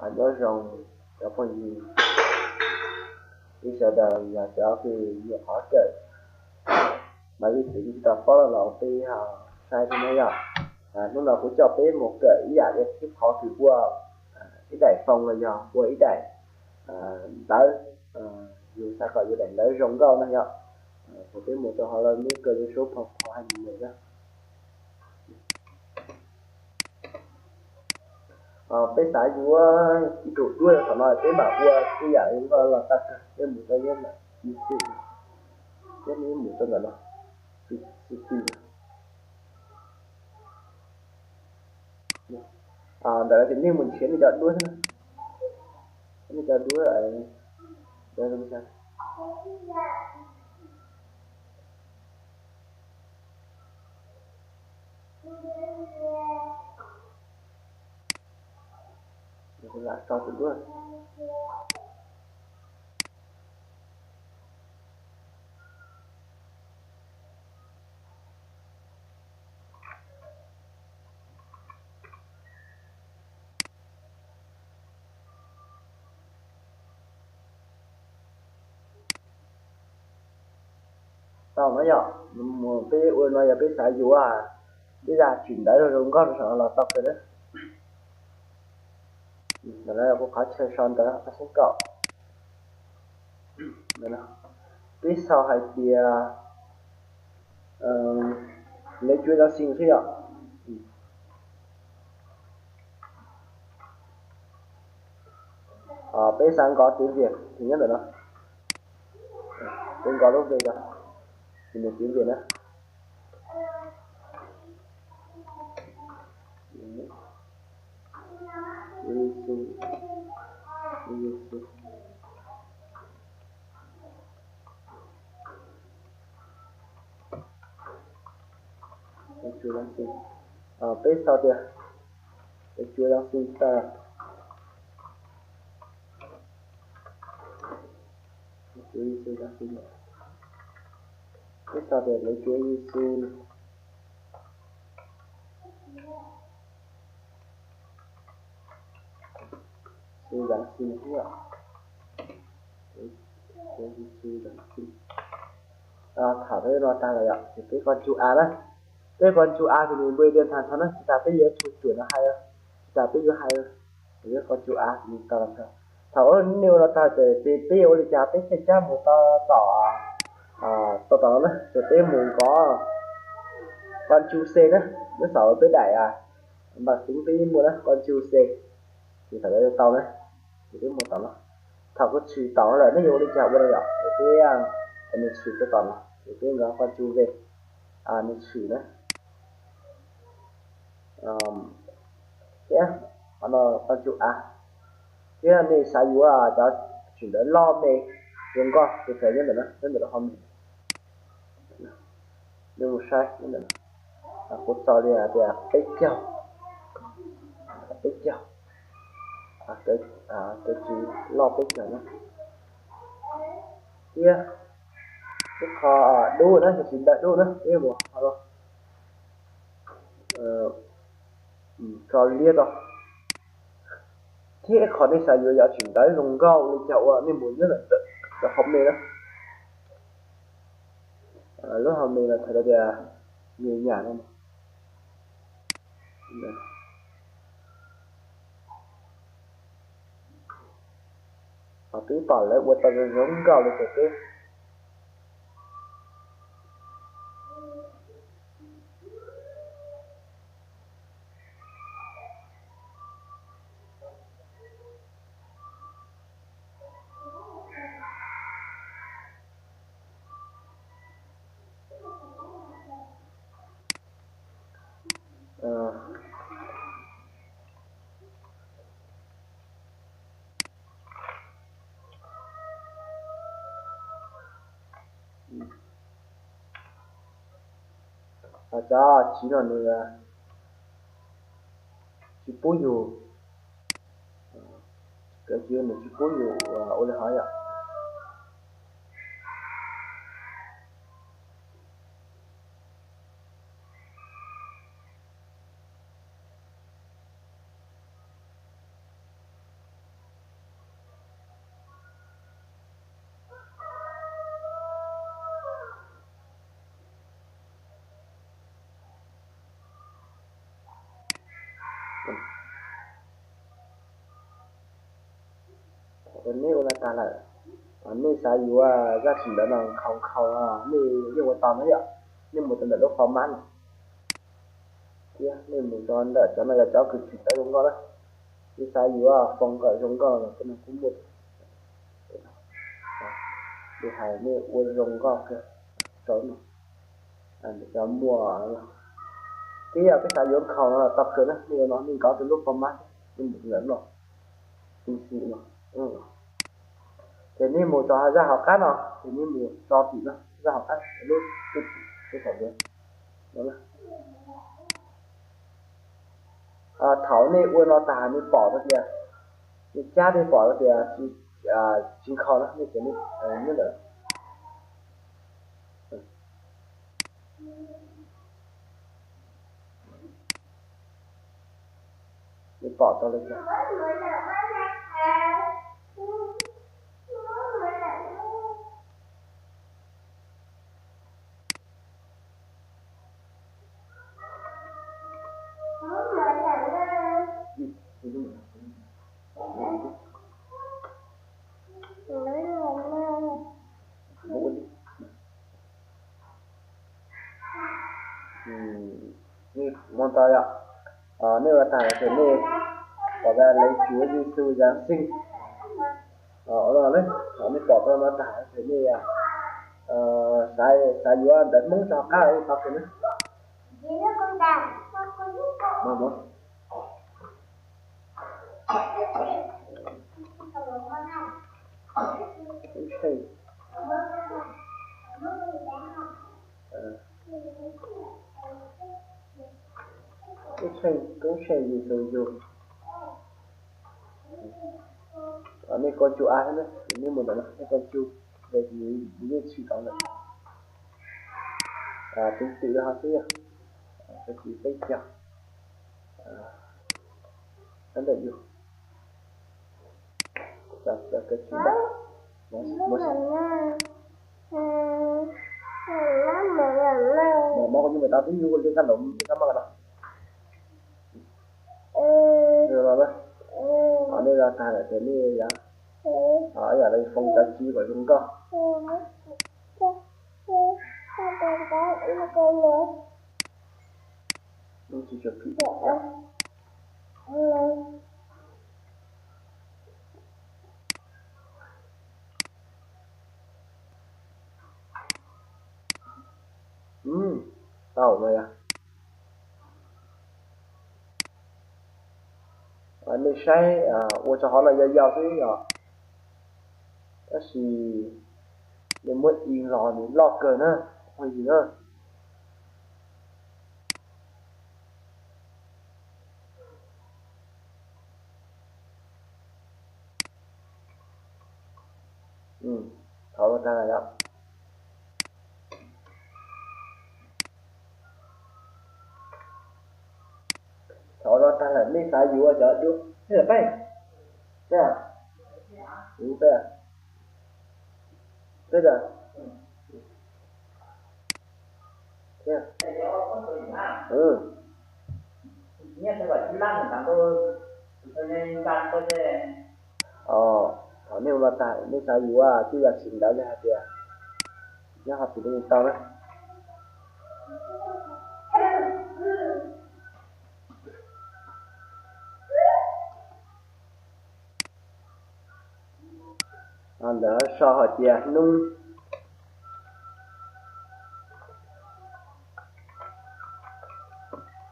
Nyob zoo cov phooj ywg, peb sawv daws yog cov kws nyuam qhuav kawm, mam li tseem tsis tau paub los peb saib thiab na yom. Hnub no kuv coj peb mus kawm ib yam li qhov kws ua ib daim phone los yog ua ib daim ntawv, yus xav kom yus daim ntawv zoo nkauj na yom. Ces peb mus rau hauv lawv lub kawm li sub phoo phoo hais mus na. Peb xav yuav ib tug duab rau tom no peb mam ua ib yam li nkoj los tag kawg. Peb mus rau nyob ntawm YouTube, peb mus rau ntawm no, YouTube. Ntawm no ces nej mus nrhiav nej cov duab xwb na. Nej cov duab, lam tso tus duab. Tau no yom, peb ua no yog peb xav yuav ib zaj tshwm ntawv zoo nkauj rau saum no los tau kawg na. Ntawm no yog kuv qhov chaw sau ntawv ob txhiab kaum. Peb sau hais tias lawv cuav Giáng sinh xwb yom. Peb xav nkov tiếng Việt thì nyob ntawm no, peb nkov lub V rau, thì nws tiếng Việt na. Peb sau tias lawv cuav Giáng sinh tag. Peb sau tias lawv cuav Giáng sinh. Giáng sinh thiab. Giáng sinh. Tham no tag lawm yom, ces peb Ctrl A na. Peb Ctrl A ces nws npau li tias tham tau na, tsis tas peb yuav tshum cuam no hais, tsis tas peb yuav hais, peb Ctrl A ces nws tau los tag. Thaum nej ua no tag ces peb yuav ua li cas peb thiaj cab mus tau tom, tau tom no na, ces peb mus nkov Ctrl C na, nyob saum peb daim npam xeev peb muaj na, Ctrl C, ces thaum no tau na, ces peb mus tom no. Thaum kuv tshwm tom lawm nej yuav ua li cas ua no yom, ces peb, nws tshwm rau tom no ces peb nkov Ctrl V, nws tshwm na. Thiab qhov no Ctrl A. Thiab nej xav yuav cov tshwm ntawv loj me, yuav nkoj ces kawg nyob ntawm no, nyob ntawm lub hauv me. Nej mus saib nyob ntawm no, kuv txo li hais tias peb caug, peb caug, cov tshwm loj peb caug na. Thiab ib qho dub na, yog tsis ntawm dub na, peb mus qhov no, tso liab tau. Thiab ib qho nej xav yuav cov tshwm ntawv zoo nkauj li cas ua nej mus nyob ntawm hauv me na. Lub hauv me no thaum tias me nyuam no, peb pom lawv ua tau zoo nkauj li ces peb Cov tsiv no nws tsis pub yus, cov tsiv nws tsis pub yus ua li hov yom. Ces nej ua no tag lawm, nej xav yuav zaj tsis ntawd no nkhaus nkhaus, nej yeej ua tau na yom. Nej mus rau ntawm lub format no thiab nej mus rau ntawm cov no yog cov kws tsis tawv zoo nkauj na. Nej xav yuav foos kom zoo nkauj los tej no kuj muaj. Li hais nej ua zoo nkauj kawg rau no, cov muaj. Twb yog peb xav yuav nkhaus no los tau kawg na, nej ua no nej nkauv rau lub format thiab nej mus rau ntawm no, xim no. Ces nej mus rau zaj hauv qab no, ces nej mus tso tim no, zaj hauv qab lub, lub, lub thaum ntawd. Thaum nej ua no tag nej pom tau tias, nej cab nej pom tau tias tsis nkhaus na, nej ces nej nyob ntawm nej pom tau li cas. Nej ua tag lawm ces nej pom tias lawv cuav Yexus Giáng sinh no ne. Thaum nej pom tau no tag ces nej xav, xav yuav ntawv Hmoob rau hauv qab los yeej tau kawg na. Tub Tsheej, Tub Tsheej, Tub Tsheej Yexus Yug. Nej koj cu a thiab na, nej mus ntawm no nej koj cu, ces nws yeej tshwm tau lawm. Tus twm ho xwb yog, tus twm peb caug. Ntawm yus, mos mos kuv yeej mus tau tib nyuag li kab laum li kab maj no. Qhov nej los tag lawm ces nej yog, yog lawv foom cov tswv kom zoo nkauj. Tau no yog, nej saib ua tso hov no yau yau xwb yog, tab sis nej muab ib los nws loj kawg na, phooj ywg na. Thaum no tag lawm. Thaum no tag lawm nej xav yuav cov dub, nej lawm peb, peb, peb, peb, thaum nej ua no tag nej xav yuav twb yog tsis ntawd li hais tias nyob qhov twg los yeej tau na. Ntawd sau hais tias hnub,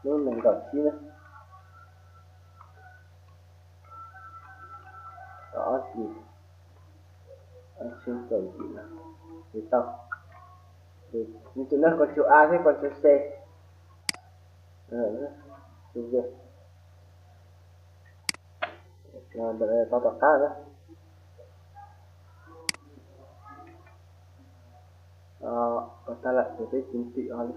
hnub nees nkaum tsib na, tau ob hlis, ob txhiab kaum yim no, ces tau. Ces tus no koj tsum a thiab koj tsum c, tus ntawd tau tom qab na. Tag lawm ces peb tiv tim li.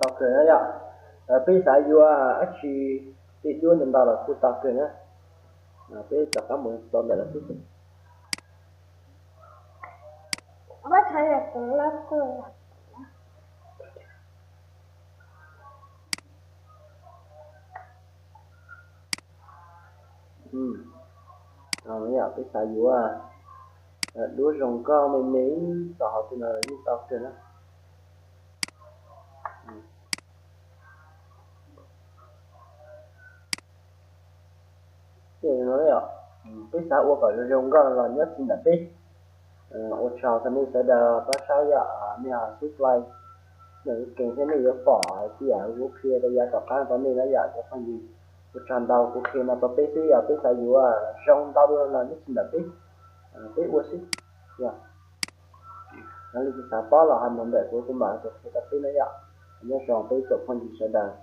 Tau kawg na yom. Peb xav yuav dab tsi, tej duab ntau ntau los kuj tau kawg na. Peb rov qab mus txog ntawm lawm xwb. Yom, peb xav yuav duab zoo nkauj me me, txog hauv tej no yeej tau kawg na. Tej no yom, peb xav ua kom zoo zoo nkauj los nyob tsis ntawm peb. Ua tsaug rau nej sawv daws pab saib yom, nej ho subscribe, nej kev thiab nej yuav pom hais tias kuv qhia rau yav tom qab rau nej na yom cov phooj ywg. Ua tsaug ntau, kuv qhia no rau peb xwb yom, peb xav yuav zoo ntau dua los nyob tsis ntawm peb, peb ua xwb yom. Yog leej twg xav paub los ho mloog ntawm kuv, kuv mam li qhia rau peb na yom. Nyob zoo peb tsoom phooj ywg sawv daws.